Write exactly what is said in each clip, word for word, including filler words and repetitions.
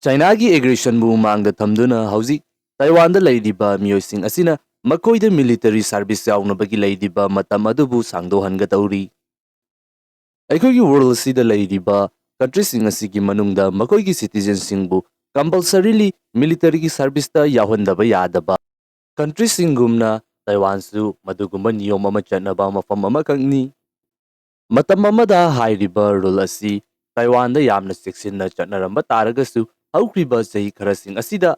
ꯆꯥꯏꯅꯥꯒꯤ ꯑꯦꯒ꯭ꯔꯦꯁꯟꯕꯨ ꯃꯥꯡꯗ ꯊꯝꯗꯨꯅ ꯍꯧꯖꯤꯛ ꯇꯥꯏꯋꯥꯟꯗ ꯂꯩꯔꯤꯕ ꯃꯤꯑꯣꯏꯁꯤꯡ ꯑꯁꯤꯅ ꯃꯈꯣꯏꯗ ꯃꯤꯂꯤꯇꯔꯤ ꯁꯥꯔꯚꯤꯁ ꯌꯥꯎꯅꯕꯒꯤ ꯂꯩꯔꯤꯕ ꯃꯇꯝ ꯑꯗꯨꯕꯨ ꯁꯥꯡꯗꯣꯛꯍꯟꯒꯗꯧꯔꯤ꯫ ꯑꯩꯈꯣꯏꯒꯤ ꯋꯥꯔꯜ ꯑꯁꯤꯗ ꯂꯩꯔꯤꯕ ꯀꯟꯇ꯭ꯔꯤꯁꯤꯡ ꯑꯁꯤꯒꯤ ꯃꯅꯨꯡꯗ ꯃꯈꯣꯏꯒꯤ ꯁꯤꯇꯤꯖꯦꯟꯁꯤꯡꯕꯨ ꯀꯝꯄꯜꯁꯔꯤꯂꯤ ꯃꯤꯂꯤꯇꯔꯤꯒꯤ ꯁꯥꯔꯚꯤꯁꯇ ꯌꯥꯎꯍꯟꯗꯕ ꯌꯥꯗꯕ ꯀꯟꯇ꯭ꯔꯤꯁꯤꯡꯒꯨꯝꯅ ꯇꯥꯏꯋꯥꯟꯁꯨ ꯃꯗꯨꯒꯨꯝꯕ ꯅꯤꯌꯣꯝ ꯑꯃ ꯆꯠꯅꯕ ꯃꯐꯝ ꯑꯃꯈꯛꯅꯤ꯫ ꯃꯇꯝ ꯑꯃꯗ ꯍꯥꯏꯔꯤꯕ ꯔꯨꯜ ꯑꯁꯤ ꯇꯥꯏꯋꯥꯟꯗ ꯌꯥꯝꯅ ꯆꯦꯛꯁꯤꯟꯅ ꯆꯠꯅꯔꯝꯕ ꯇꯥꯔꯒꯁꯨ, ꯍꯧꯈ꯭ꯔꯤꯕ ꯆꯍꯤ ꯈꯔꯁꯤꯡ ꯑꯁꯤꯗ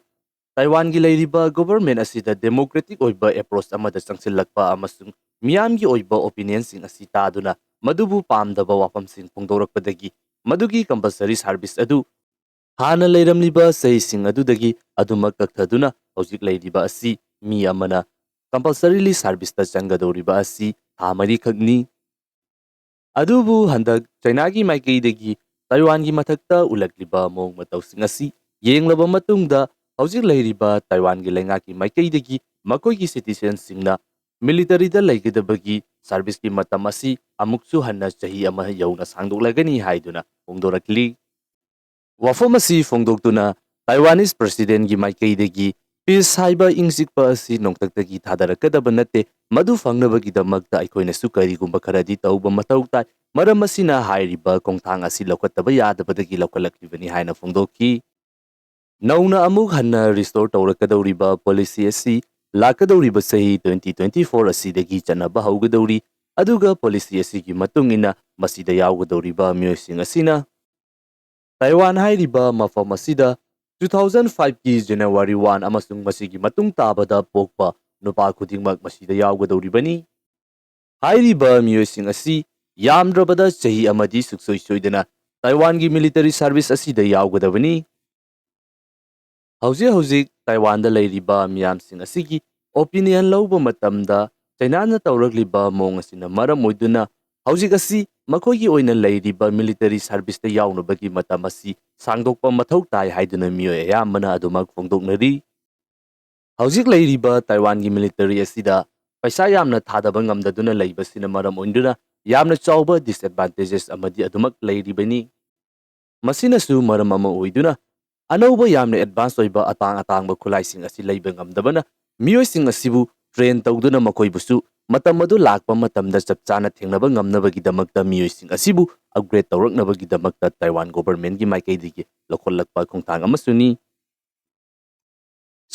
ꯇꯥꯏꯋꯥꯟꯒꯤ ꯂꯩꯔꯤꯕ ꯒꯣꯚꯔꯟꯃꯦꯟꯠ ꯑꯁꯤꯗ ꯗꯦꯃꯣꯀ꯭ꯔꯦꯇꯤꯛ ꯑꯣꯏꯕ ꯑꯦꯄ꯭ꯔꯣꯆ ꯑꯃꯗ ꯆꯪꯁꯤꯜꯂꯛꯄ ꯑꯃꯁꯨꯡ ꯃꯤꯌꯥꯝꯒꯤ ꯑꯣꯏꯕ ꯑꯣꯄꯤꯅꯤꯌꯟꯁꯤꯡ ꯑꯁꯤ ꯇꯥꯗꯨꯅ ꯃꯗꯨꯕꯨ ꯄꯥꯝꯗꯕ ꯋꯥꯐꯝꯁꯤꯡ ꯐꯣꯡꯗꯣꯔꯛꯄꯗꯒꯤ ꯃꯗꯨꯒꯤ ꯀꯝꯄꯜꯁꯔꯤ ꯁꯥꯔꯚꯤꯁ ꯑꯗꯨ ꯍꯥꯟꯅ ꯂꯩꯔꯝꯂꯤꯕ ꯆꯍꯤꯁꯤꯡ ꯑꯗꯨꯗꯒꯤ ꯑꯗꯨꯃꯛ ꯀꯛꯊꯗꯨꯅ ꯍꯧꯖꯤꯛ ꯂꯩꯔꯤꯕ ꯑꯁꯤ ꯃꯤ ꯑꯃꯅ ꯀꯝꯄꯜꯁꯔꯤꯂꯤ ꯁꯥꯔꯚꯤꯁꯇ ꯆꯪꯒꯗꯧꯔꯤꯕ ꯑꯁꯤ ꯊꯥ ꯃꯔꯤꯈꯛꯅꯤ꯫ ꯑꯗꯨꯕꯨ ꯍꯟꯗꯛ ꯆꯥꯏꯅꯥꯒꯤ ꯃꯥꯏꯀꯩꯗꯒꯤ ꯇꯥꯏꯋꯥꯟꯒꯤ ꯃꯊꯛꯇ ꯎꯠꯂꯛꯂꯤꯕ ꯃꯑꯣꯡ ꯃꯇꯧꯁꯤꯡ ꯑꯁꯤ ꯌꯦꯡꯂꯕ ꯃꯇꯨꯡꯗ, ꯍꯧꯖꯤꯛ ꯂꯩꯔꯤꯕ ꯇꯥꯏꯋꯥꯟꯒꯤ ꯂꯩꯉꯥꯛꯀꯤ ꯃꯥꯏꯀꯩꯗꯒꯤ ꯃꯈꯣꯏꯒꯤ ꯁꯤꯇꯤꯖꯦꯟꯁꯤꯡꯅ ꯃꯤꯂꯤꯇꯔꯤꯗ ꯂꯩꯒꯗꯕꯒꯤ ꯁꯥꯔꯚꯤꯁꯀꯤ ꯃꯇꯝ ꯑꯁꯤ ꯑꯃꯨꯛꯁꯨ ꯍꯟꯅ ꯆꯍꯤ ꯑꯃ ꯌꯧꯅ ꯁꯥꯡꯗꯣꯛꯂꯒꯅꯤ ꯍꯥꯏꯗꯨꯅ ꯐꯣꯡꯗꯣꯔꯛꯂꯤ꯫ ꯋꯥꯐꯝ ꯑꯁꯤ ꯐꯣꯡꯗꯣꯛꯇꯨꯅ ꯇꯥꯏꯋꯥꯅꯤꯁ ꯄ꯭ꯔꯁꯤꯗꯦꯟꯒꯤ ꯃꯥꯏꯀꯩꯗꯒꯤ ꯄꯤꯁ ꯍꯥꯏꯕ ꯏꯪ ꯆꯤꯛꯄ ꯑꯁꯤ ꯅꯣꯡꯊꯛꯇꯒꯤ ꯊꯥꯗꯔꯛꯀꯗꯕ ꯅꯠꯇꯦ, ꯃꯗꯨ ꯐꯪꯅꯕꯒꯤꯗꯃꯛꯇ ꯑꯩꯈꯣꯏꯅꯁꯨ ꯀꯔꯤꯒꯨꯝꯕ ꯈꯔꯗꯤ ꯇꯧꯕ ꯃꯊꯧ ꯇꯥꯏ꯫ ꯃꯔꯝ ꯑꯁꯤꯅ ꯍꯥꯏꯔꯤꯕ ꯈꯣꯡꯊꯥꯡ ꯑꯁꯤ ꯂꯧꯈꯠꯇꯕ ꯌꯥꯗꯕꯗꯒꯤ ꯂꯧꯈꯠꯂꯛꯂꯤꯕꯅꯤ ꯍꯥꯏꯅ ꯐꯣꯡꯗꯣꯛꯈꯤ꯫ ꯅꯧꯅ ꯑꯃꯨꯛ ꯍꯟꯅ ꯔꯤꯁꯇꯣꯔ ꯇꯧꯔꯛꯀꯗꯧꯔꯤꯕ ꯄꯣꯂꯤꯁꯤ ꯑꯁꯤ ꯂꯥꯛꯀꯗꯧꯔꯤꯕ ꯆꯍꯤ twenty twenty four ꯑꯁꯤꯗꯒꯤ ꯆꯠꯅꯕ ꯍꯧꯒꯗꯧꯔꯤ, ꯑꯗꯨꯒ ꯄꯣꯂꯤꯁꯤ ꯑꯁꯤꯒꯤ ꯃꯇꯨꯡ ꯏꯟꯅ ꯃꯁꯤꯗ ꯌꯥꯎꯒꯗꯧꯔꯤꯕ ꯃꯤꯑꯣꯏꯁꯤꯡ ꯑꯁꯤꯅ ꯇꯥꯏꯋꯥꯟ ꯍꯥꯏꯔꯤꯕ ꯃꯐꯝ ꯑꯁꯤꯗ two thousand five ꯀꯤ January one ꯑꯃꯁꯨꯡ ꯃꯁꯤꯒꯤ ꯃꯇꯨꯡ ꯇꯥꯕꯗ ꯄꯣꯛꯄ ꯅꯨꯄꯥ ꯈꯨꯗꯤꯡꯃꯛ ꯃꯁꯤꯗ ꯌꯥꯎꯒꯗꯧꯔꯤꯕꯅꯤ꯫ ꯍꯥꯏꯔꯤꯕ ꯃꯤꯑꯣꯏꯁꯤꯡ ꯑꯁꯤ ꯌꯥꯝꯗ꯭ꯔꯕꯗ ꯆꯍꯤ ꯑꯃꯗꯤ ꯁꯨꯡꯁꯣꯏ ꯁꯣꯏꯗꯅ ꯇꯥꯏꯋꯥꯟꯒꯤ ꯃꯤꯂꯤꯇꯔꯤ ꯁꯥꯔꯚꯤꯁ ꯑꯁꯤꯗ ꯌꯥꯎꯒꯗꯕꯅꯤ꯫ ꯍꯧꯖꯤꯛ ꯍꯧꯖꯤꯛ ꯇꯥꯏꯋꯥꯟꯗ ꯂꯩꯔꯤꯕ ꯃꯤꯌꯥꯝꯁꯤꯡ ꯑꯁꯤꯒꯤ ꯑꯣꯄꯤꯅꯤꯌꯟ ꯂꯧꯕ ꯃꯇꯝꯗ ꯆꯩꯅꯥꯅ ꯇꯧꯔꯛꯂꯤꯕ ꯃꯑꯣꯡ ꯑꯁꯤꯅ ꯃꯔꯝ ꯑꯣꯏꯗꯨꯅ ꯍꯧꯖꯤꯛ ꯑꯁꯤ ꯃꯈꯣꯏꯒꯤ ꯑꯣꯏꯅ ꯂꯩꯔꯤꯕ ꯃꯤꯂꯤꯇꯔꯤ ꯁꯥꯔꯚꯤꯁꯇ ꯌꯥꯎꯅꯕꯒꯤ ꯃꯇꯝ ꯑꯁꯤ ꯁꯥꯡꯗꯣꯛꯄ ꯃꯊꯧ ꯇꯥꯏ ꯍꯥꯏꯗꯨꯅ ꯃꯤꯑꯣꯏ ꯑꯌꯥꯝꯕꯅ ꯑꯗꯨꯃꯛ ꯐꯣꯡꯗꯣꯛꯅꯔꯤ꯫ ꯍꯧꯖꯤꯛ ꯂꯩꯔꯤꯕ ꯇꯥꯏꯋꯥꯟꯒꯤ ꯃꯤꯂꯤꯇꯔꯤ ꯑꯁꯤꯗ ꯄꯩꯁꯥ ꯌꯥꯝꯅ ꯊꯥꯗꯕ ꯉꯝꯗꯗꯨꯅ ꯂꯩꯕꯁꯤꯅ ꯃꯔꯝ ꯑꯣꯏꯗꯨꯅ ꯌꯥꯝꯅ ꯆꯥꯎꯕ ꯗꯤꯁꯑꯦꯗꯚꯥꯟꯇꯦꯖꯦꯁ ꯑꯃꯗꯤ ꯑꯗꯨꯃꯛ ꯂꯩꯔꯤꯕꯅꯤ꯫ ꯃꯁꯤꯅꯁꯨ ꯃꯔꯝ ꯑꯃ ꯑꯣꯏꯗꯨꯅ ꯑꯅꯧꯕ ꯌꯥꯝꯅ advance ꯑꯣꯏꯕ ꯑꯇꯥꯡ ꯑꯇꯥꯡꯕ ꯈꯨꯠꯂꯥꯏꯁꯤꯡ ꯑꯁꯤ ꯂꯩꯕ ꯉꯝꯗꯕꯅ ꯃꯤꯑꯣꯏꯁꯤꯡ ꯑꯁꯤꯕꯨ train ꯇꯧꯗꯨꯅ ꯃꯈꯣꯏꯕꯨꯁꯨ ꯃꯇꯝ ꯑꯗꯨ ꯂꯥꯛꯄ ꯃꯇꯝꯗ ꯆꯞ ꯆꯥꯅ ꯊꯦꯡꯅꯕ ꯉꯝꯅꯕꯒꯤꯗꯃꯛꯇ ꯃꯤꯑꯣꯏꯁꯤꯡ ꯑꯁꯤꯕꯨ upgrade ꯇꯧꯔꯛꯅꯕꯒꯤꯗꯃꯛꯇ Taiwan governmentꯀꯤ ꯃꯥꯏꯀꯩꯗꯒꯤ ꯂꯧꯈꯠꯂꯛꯄ ꯈꯣꯡꯊꯥꯡ ꯑꯃꯁꯨꯅꯤ꯫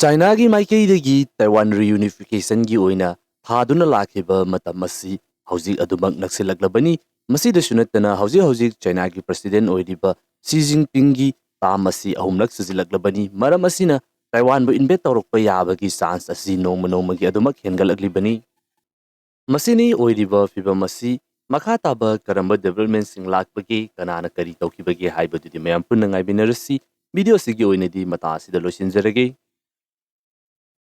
ꯆꯥꯏꯅꯥꯒꯤ ꯃꯥꯏꯀꯩꯗꯒꯤ Taiwan reunificationꯒꯤ ꯑꯣꯏꯅ ꯊꯥꯗꯨꯅ ꯂꯥꯛꯈꯤꯕ ꯃꯇꯝ ꯑꯁꯤ ꯍꯧꯖꯤꯛ ꯑꯗꯨꯃꯛ ꯅꯛꯁꯤꯜꯂꯛꯂꯕꯅꯤ꯫ ꯃꯁꯤꯗꯁꯨ ꯅꯠꯇꯅ ꯍꯧꯖꯤꯛ ꯍꯧꯖꯤꯛ ꯆꯥꯏꯅꯥꯒꯤ president ꯑꯣꯏꯔꯤꯕ ꯁꯤ ꯖꯤꯟꯄꯤꯡꯒꯤ term ꯑꯁꯤ ꯑꯍꯨꯝꯂꯛ ꯁꯨꯖꯤꯜꯂꯛꯂꯕꯅꯤ꯫ ꯃꯔꯝ ꯑꯁꯤꯅ ꯇꯥꯏꯋꯥꯟꯕꯨ invade ꯇꯧꯔꯛꯄ ꯌꯥꯕꯒꯤ chance ꯑꯁꯤ ꯅꯣꯡꯃ ꯅꯣꯡꯃꯒꯤ ꯑꯗꯨꯃꯛ ꯍꯦꯟꯒꯠꯂꯛꯂꯤꯕꯅꯤ꯫ ꯃꯁꯤꯅꯤ ꯑꯣꯏꯔꯤꯕ ꯐꯤꯕꯝ ꯑꯁꯤ꯫ ꯃꯈꯥ ꯇꯥꯕ ꯀꯔꯝꯕ developmentꯁꯤꯡ ꯂꯥꯛꯄꯒꯦ, ꯀꯅꯥꯅ ꯀꯔꯤ ꯇꯧꯈꯤꯕꯒꯦ ꯍꯥꯏꯕꯗꯨꯗꯤ ꯃꯌꯥꯝ ꯄꯨꯟꯅ ꯉꯥꯏꯃꯤꯟꯅꯔꯁꯤ꯫ Video ꯑꯁꯤꯒꯤ ꯑꯣꯏꯅꯗꯤ ꯃꯇꯥꯡ ꯑꯁꯤꯗ ꯂꯣꯏꯁꯤꯟꯖꯔꯒꯦ꯫